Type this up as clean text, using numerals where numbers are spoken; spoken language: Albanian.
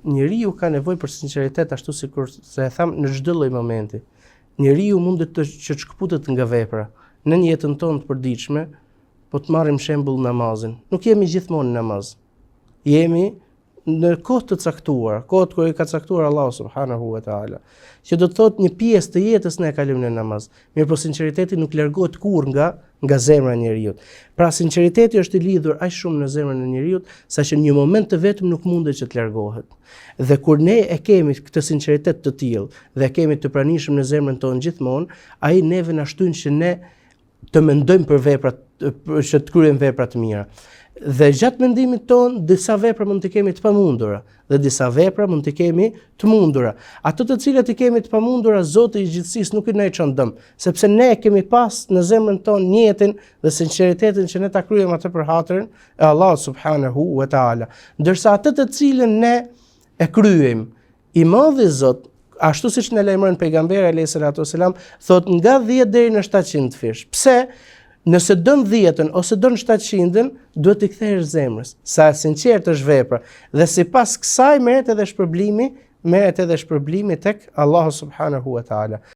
njeriu ka nevojë për sinqeritet ashtu sikurse e thamë në çdo lloj momenti. Njeriu mundet të që të shkëputet nga vepra në jetën tonë të përditshme, po të marrim shembull namazin. Nuk jemi gjithmonë në namaz. Jemi në kohë të caktuara, kohët kur i ka caktuar Allahu subhanahu wa taala, që do të thotë një pjesë të jetës ne e kalojmë në namaz. Mirëpo sinqeriteti nuk largohet kurrë nga nga zemra e njeriut. Pra sinqeriteti është i lidhur aq shumë në zemrën e njeriut, saqë në një moment të vetëm nuk mundet që të largohet. Dhe kur ne e kemi këtë sinqeritet të tillë dhe e kemi të pranishëm në zemrën tonë gjithmonë, ai neve na shtyn që ne të mendojmë për veprat që të kryejmë vepra të mira. Dhe gjatë mendimit tonë, disa vepra mund t'i kemi të pamundura dhe disa vepra mund t'i kemi të mundura. Ato të cilat i kemi të pamundura, Zoti i gjithësisë nuk i na i çon dëm, sepse ne e kemi pas në zemrën tonë nijetin dhe sinqeritetin që ne ta kryejmë atë për hatrin e Allahut subhanahu wa taala. Ndërsa atë të cilën ne e kryejmë I madhi Zot, ashtu siç na lajmëron pejgamberi alayhi salatu wasalam, thotë nga 10 deri në 700 fish. Pse? Nëse don 10-ën ose don 700-ën, duhet t'i kthehesh zemrës. Sa e sinqertë është vepra dhe sipas kësaj merret edhe shpërblimi, merret edhe shpërblimi tek Allahu subhanahu wa taala.